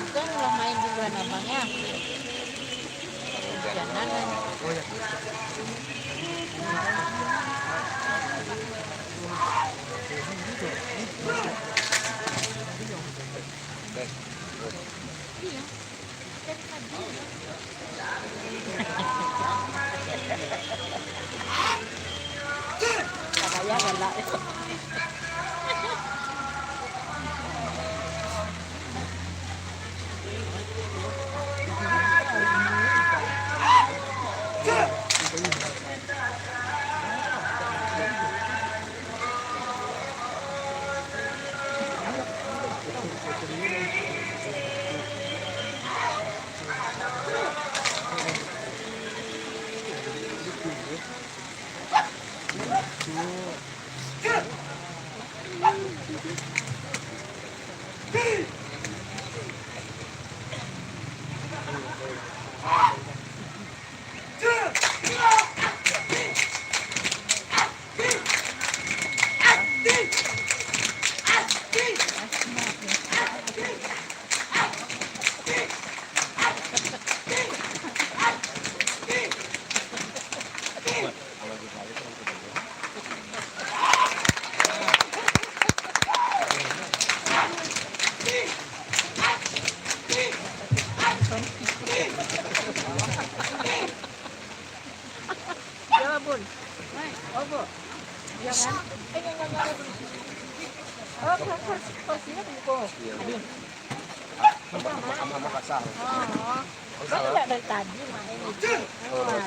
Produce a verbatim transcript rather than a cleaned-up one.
Kan lah main duluan abang ya. Hujanan kan. Iya. Ya, Bun. Apa? Jangan. Eh, jangan, jangan, Bun. Oh, kursi, kursinya buka. Iya. Aduh. Sama, sama, sama kasar. Oh. Kan nggak dari tadi main itu. Oh,